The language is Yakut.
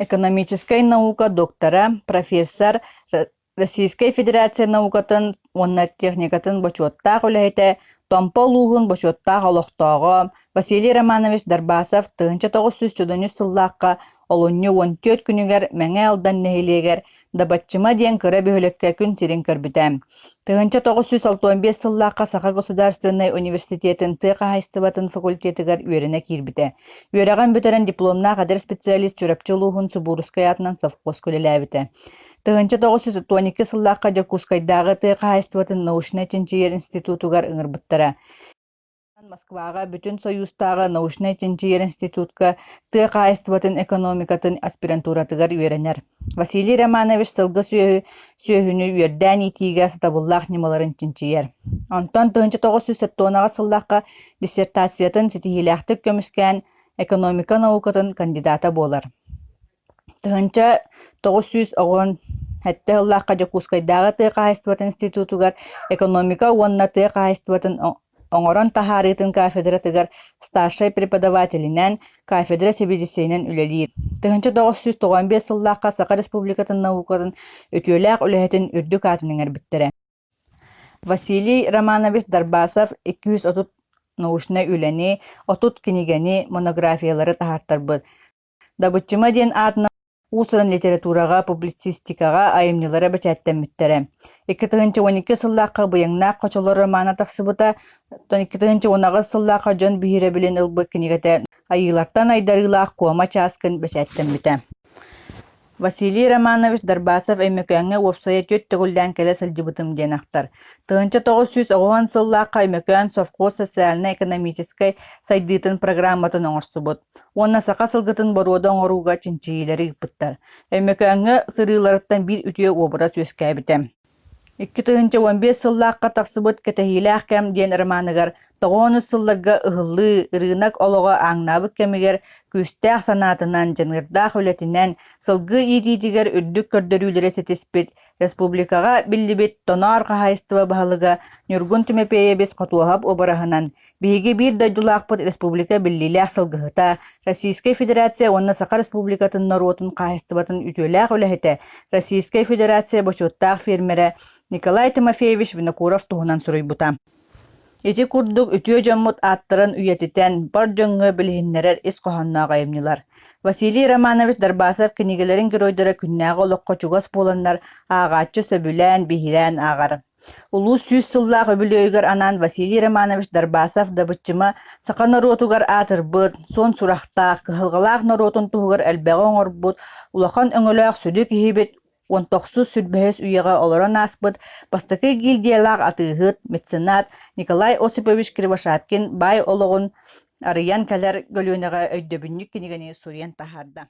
Экономическай наука доктора, профессор, Российскай Федерация наукатын уонна техникатын бочуоттаах үлэһитэ, Томпо улууһун бочуоттаах олохтооҕо Василий Романович Дарбасов 1993 сыллаахха олунньу 14 күнүгэр Мэҥэ Алдан нэһилиэгэр Дабаччыма диэн кыра бөһүөлэккэ күн сирин көрбүтэ. 1965 сыллаахха Саха государственнай университетын тыа хаһаайыстыбатын факультетыгар үөрэнэ киирбитэ. Үөрэҕин бүтэрэн дипломнаах эдэр специалист Чурапчы улууһун Субуурускай аатынан совхозка үлэлээбитэ. 1912 сыллаахха Дьокуускайдааҕы тыа хаһаайыстыбатын научнай-чинчийэр институтугар ыҥырбыттара. Москваҕа Бүтүн Союзтааҕы научнай-чинчийэр институтка тыа хаһаайыстыбатын экономикатын аспирантуратыгар үөрэнэр. Василий Романович сылгы сүөһү сүөһүнү үөрдээн иитиигэ сатабыллаах ньымаларын чинчийэр. Онтон 1978 сыллаахха диссертациятын ситиһиилээхтик көмүскээн экономика наукатын кандидата буолар. 1997 сыллаахха Дьокуускайдааҕы тыа хаһаайыстыбатын институтугар экономика уонна тыа хаһаайыстыбатын оҥорон таһаарыытын кафедратыгар старшай преподавателинэн, кафедра сэбиэдиссэйинэн үлэлиир. 1995 сыллаахха Саха Республикатын наукатын үтүөлээх үлэһитин үрдүк аатын иҥэрбиттэрэ. Василий Романович Дарбасов 230 научнай үлэни, 30 кинигэни, монографиялары таһаартарбыт. Дабыччыма диэн аатынан уус-уран литератураҕа, публицистикаҕа айымньылара бэчээттэммиттэрэ. 2012 сыллаахха «Быйаҥнаах хочолор» романа тахсыбыта, оттон 2018 сыллаахха дьон биһирэбилин ылбыт кинигэтэ «Айыылартан айдарыылаах Куома Чааскын» бэчээттэммитэ. Василий Романович Дарбасов Өймөкөөҥҥө уопсайа түөрт төгүллээн кэлэ сылдьыбытым диэн ахтар. 1990 сыллаахха Өймөкөөн совхоз социальнай-экономическай сайдыытын программатын оҥорсубут уонна саха сылгытын боруода оҥорууга чинчийиилэри ыыппыттар. Өймөкөөҥҥө сырыыларыттан биир үтүө уобарас үөскээбитэ. 2015 сыллаахха тахсыбыт «Кэтэһиилээх кэм» диэн романыгар 90 сылларга ыһыллыы, ырыынак олоҕо ааҥнаабыт кэмигэр күүстээх санаатынан, дьаныардаах үлэтинэн, сылгы иитиитигэр үрдүк көрдөрүүлэри ситиспит, республикаҕа биллибит Тоноор хаһаайыстыба баһылыга Ньургун Тимофеевич Хотуоһап уобараһынан Биһиги биир дойдулаахпыт республика биллиилээх сылгыһыта, Российскай Федерация уонна Саха Республикатын норуотун хаһаайыстыбатын үтүөлээх үлэһитэ, Российскай Федерация бочуоттаах фермерэ Николай Тимофеевич Винокуров туһунан суруйбута. Ити курдук үтүө дьоммут ааттарын үйэтитэн, бар дьоҥҥо билиһиннэрэр ис хоһоонноох айымньылар. Василий Романович Дарбасов кинигэлэрин геройдара күннээҕи олоххо чугас буоланнар, ааҕааччы сөбүлээн, биһирээн ааҕар. Улуус сүүс сыллаах үбүлүөйүгэр анаан Василий Романович Дарбасов-Дабыччыма саха норуотугар аатырбыт, суон сурахтаах, кыһалҕалаах норуотун туһугар элбэҕи оҥорбут, улахан өҥөлөөх сүдү киһибит уон тохсус сүүрбэһис үйэҕэ олорон ааспыт бастакы гильдиялаах атыыһыт, меценат Николай Осипович Кривошапкин баай олоҕун арыйан кэлэр көлүөнэҕэ өйдөбүнньүк кинигэни суруйан таһаарда.